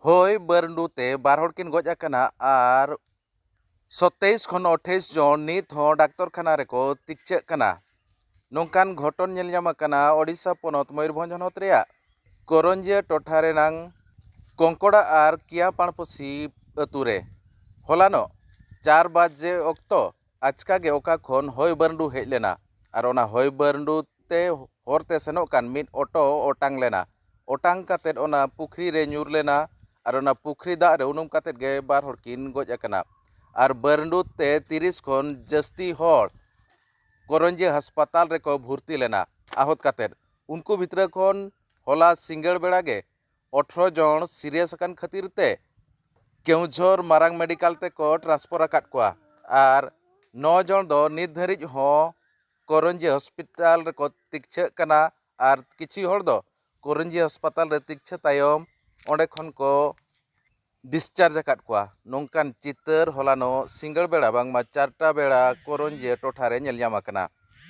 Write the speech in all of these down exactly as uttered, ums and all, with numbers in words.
ᱦᱚᱭ ᱵᱟᱹᱨᱰᱩ ᱛᱮ ᱵᱟᱨ ᱦᱚᱲ ᱠᱤᱱ ᱜᱚᱡ ᱟᱠᱟᱱᱟ ᱟᱨ ᱥᱚᱛᱮᱭᱤᱥ ᱠᱷᱚᱱ ᱟᱴᱷᱟᱭᱤᱥ ᱡᱚᱱ ᱱᱤᱛ ᱦᱚᱸ ᱰᱟᱠᱛᱚᱨ ᱠᱷᱟᱱᱟ ᱨᱮᱠᱚ ᱛᱤᱠᱪᱷᱟᱹᱜ ᱠᱟᱱᱟ᱾ ᱱᱚᱝᱠᱟᱱ ᱜᱷᱚᱴᱚᱱ ᱧᱮᱞ ᱧᱟᱢ ᱟᱠᱟᱱᱟ ᱳᱰᱤᱥᱟ ᱯᱚᱱᱚᱛ ᱢᱚᱭᱩᱨᱵᱷᱚᱸᱡᱽ ᱦᱚᱱᱚᱛ ᱨᱮᱭᱟᱜ ᱠᱚᱨᱚᱧᱡᱤᱭᱟᱹ ᱴᱚᱴᱷᱟ ᱨᱮᱱᱟᱝ ᱠᱚᱝᱠᱚᱲᱟ ᱟᱨ ᱠᱤᱭᱟᱯᱟᱲᱯᱩᱥᱤ ᱟᱹᱛᱩ ᱨᱮ᱾ ᱦᱚᱞᱟᱱᱚᱜ ᱪᱟᱨ ᱵᱟᱡᱮ ᱚᱠᱛᱚ ᱟᱪᱠᱟ ᱜᱮ ᱚᱠᱟ ᱠᱷᱚᱱ ᱦᱚᱭ ᱵᱟᱹᱨᱰᱩ ᱦᱮᱡ ᱞᱮᱱᱟ ᱟᱨ ᱚᱱᱟ ᱦᱚᱭ ᱵᱟᱹᱨᱰᱩ ᱛᱮ ᱦᱚᱨ ᱛᱮ ᱥᱮᱱᱚᱜ ᱠᱟᱱ ᱢᱤᱫ ᱚᱴᱳ ᱚᱴᱟᱝ ᱞᱮᱱᱟ᱾ ᱚᱴᱟᱝ ᱠᱟᱛᱮᱫ ᱚᱱᱟ ᱯᱩᱠᱷᱨᱤ ᱨᱮ ᱧᱩᱨ ᱞᱮᱱᱟ ᱟᱨ ᱚᱱᱟ ᱯᱩᱠᱷᱨᱤ ᱫᱟᱜ ᱨᱮ ᱩᱱᱩᱢ ᱠᱟᱛᱮᱫ ᱜᱮ ᱵᱟᱨ ᱦᱚᱲ ᱠᱤᱱ ᱜᱚᱡ ᱟᱠᱟᱱᱟ᱾ ᱟᱨ ᱵᱟᱹᱨᱰᱩ ᱛᱮ ᱛᱤᱨᱤᱥ ᱠᱷᱚᱱ ᱡᱟᱹᱥᱛᱤ ᱦᱚᱲ ᱠᱚᱨᱚᱧᱡᱤᱭᱟᱹ ᱦᱟᱥᱯᱟᱛᱟᱞ ᱨᱮᱠᱚ ᱵᱷᱚᱨᱛᱤ ᱞᱮᱱᱟ ᱟᱦᱚᱛ ᱠᱟᱛᱮᱫ᱾ ᱩᱱᱠᱩ ᱵᱷᱤᱛᱨᱤ ᱠᱷᱚᱱ ᱦᱚᱞᱟ ᱥᱤᱸᱜᱟᱹᱲ ᱵᱮᱲᱟ ᱜᱮ ᱟᱴᱷᱨᱚ ᱡᱚᱱ ᱥᱤᱨᱤᱭᱟᱥ ᱟᱠᱟᱱ ᱠᱷᱟᱹᱛᱤᱨ ᱛᱮ ᱠᱮᱣᱡᱷᱚᱨ ᱢᱟᱨᱟᱝ ᱢᱮᱰᱤᱠᱟᱞ ᱛᱮᱠᱚ ᱴᱨᱟᱱᱥᱯᱷᱟᱨ ᱟᱠᱟᱫ ᱠᱚᱣᱟ ᱟᱨ ᱱᱚ ᱡᱚᱱ ᱫᱚ ᱱᱤᱛ ᱫᱷᱟᱹᱨᱤᱡ ᱦᱚᱸ ᱠᱚᱨᱚᱧᱡᱤ ᱦᱚᱥᱯᱤᱴᱟᱞ ᱨᱮᱠᱚ ᱛᱤᱠᱪᱷᱟᱹᱜ ᱠᱟᱱᱟ ᱟᱨ ᱠᱤᱪᱷᱩ ᱦᱚᱲ ᱫᱚ ᱠᱚᱨᱚᱧᱡᱤ ᱦᱟᱥᱯᱟᱛᱟᱞ ᱨᱮ ᱛᱤᱠᱪᱷᱟᱹ ᱛᱟᱭᱚᱢ ᱚᱸᱰᱮ ᱠᱷᱚᱱ ᱠᱚ ᱰᱤᱥᱪᱟᱨᱡᱽ ᱟᱠᱟᱫ ᱠᱚᱣᱟ᱾ ᱱᱚᱝᱠᱟᱱ ᱪᱤᱛᱟᱹᱨ ᱦᱚᱞᱟᱱᱚᱜ ᱥᱤᱸᱜᱟᱹᱲ ᱵᱮᱲᱟ ᱵᱟᱝᱢᱟ ᱪᱟᱨᱴᱟ ᱵᱮᱲᱟ ᱠᱚᱨᱚᱧᱡᱤᱭᱟᱹ ᱴᱚᱴᱷᱟ ᱨᱮ ᱧᱮᱞ ᱧᱟᱢ ᱟᱠᱟᱱᱟ,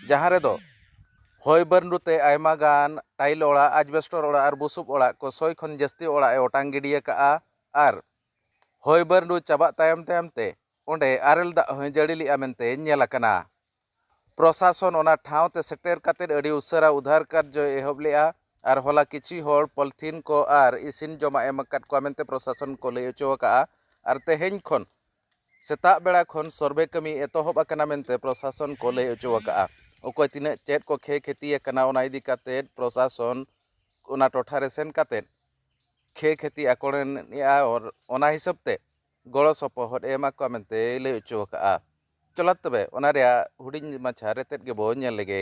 ᱡᱟᱦᱟᱸ ᱨᱮᱫᱚ ᱦᱚᱭ ᱵᱟᱹᱨᱰᱩ ᱛᱮ ᱟᱭᱢᱟ ᱜᱟᱱ ᱴᱟᱭᱤᱞ ᱚᱲᱟᱜ, ᱟᱡᱵᱮᱥᱴᱚᱨ ᱚᱲᱟᱜ ᱟᱨ ᱵᱩᱥᱩᱵ ᱚᱲᱟᱜ ᱠᱚ ᱥᱚᱭ ᱠᱷᱚᱱ ᱡᱟᱹᱥᱛᱤ ᱚᱲᱟᱜ ᱮ ᱚᱴᱟᱝ ᱜᱤᱰᱤ ᱟᱠᱟᱫᱼᱟ ᱟᱨ ᱦᱚᱭ ᱵᱟᱹᱨᱰᱩ ᱪᱟᱵᱟᱜ ᱛᱟᱭᱚᱢ ᱛᱟᱭᱚᱢ ᱛᱮ ᱚᱸᱰᱮ ᱟᱨᱮᱞ ᱫᱟᱜ ᱦᱚᱸᱭ ᱡᱟᱹᱲᱤ ᱞᱮᱫᱼᱟ ᱢᱮᱱᱛᱮ ᱧᱮᱞ ᱟᱠᱟᱱᱟ᱾ ᱯᱨᱚᱥᱟᱥᱚᱱ ᱚᱱᱟ ᱴᱷᱟᱶ ᱛᱮ ᱥᱮᱴᱮᱨ ᱠᱟᱛᱮᱫ ᱟᱹᱰᱤ ᱩᱥᱟᱹᱨᱟ ᱩᱫᱷᱟᱨ ᱠᱟᱨᱡᱚᱭ ᱮᱦᱚᱵ ᱞᱮᱫᱼᱟ ᱟᱨ ᱦᱚᱞᱟ ᱠᱤᱪᱷᱩ ᱦᱚᱲ ᱯᱚᱞᱤᱛᱷᱤᱱ ᱠᱚ ᱟᱨ ᱤᱥᱤᱱ ᱡᱚᱢᱟᱜ ᱮ ᱮᱢ ᱟᱠᱟᱫ ᱠᱚᱣᱟ ᱢᱮᱱᱛᱮ ᱯᱨᱚᱥᱟᱥᱚᱱ ᱠᱚ ᱞᱟᱹᱭ ᱦᱚᱪᱚ ᱟᱠᱟᱫᱼᱟ᱾ ᱟᱨ ᱛᱮᱦᱮᱧ ᱠᱷᱚᱱ ᱥᱮᱛᱟᱜ ᱵᱮᱲᱟ ᱠᱷᱚᱱ ᱥᱚᱨᱵᱷᱮ ᱠᱟᱹᱢᱤ ᱮᱛᱚᱦᱚᱵ ᱟᱠᱟᱱᱟ ᱢᱮᱱᱛᱮ ᱯᱨᱚᱥᱟᱥᱚᱱ ᱠᱚ ᱞᱟᱹᱭ ᱦᱚᱪᱚ ᱟᱠᱟᱫᱼᱟ᱾ ᱚᱠᱚᱭ ᱛᱤᱱᱟᱹᱜ ᱪᱮᱫ ᱠᱚ ᱠᱷᱮᱭ ᱠᱷᱮᱛᱤ ᱟᱠᱟᱱᱟ ᱚᱱᱟ ᱤᱫᱤ ᱠᱟᱛᱮᱫ ᱯᱨᱚᱥᱟᱥᱚᱱ ᱚᱱᱟ ᱴᱚᱴᱷᱟ ᱨᱮ ᱥᱮᱱ ᱠᱟᱛᱮᱫ ᱠᱷᱮᱭ ᱠᱷᱮᱛᱤ ᱟᱠᱚᱴ ᱮᱱᱟ ᱟᱨ ᱚᱱᱟ ᱦᱤᱥᱟᱹᱵ ᱛᱮ ᱜᱚᱲᱚ ᱥᱚᱯᱚᱦᱚᱫ ᱮ ᱮᱢᱟ ᱠᱚᱣᱟ ᱢᱮᱱᱛᱮᱭ ᱞᱟᱹᱭ ᱦᱚᱪᱚ ᱟᱠᱟᱫᱼᱟ᱾ ᱪᱚᱞᱚ ᱛᱚᱵᱮ ᱚᱱᱟ ᱨᱮᱭᱟᱜ ᱦᱩᱰᱤᱧ ᱢᱟᱪᱷᱟ ᱨᱮᱛᱮᱫ ᱜᱮᱵᱚ ᱧᱮᱞ ᱞᱮᱜᱮ᱾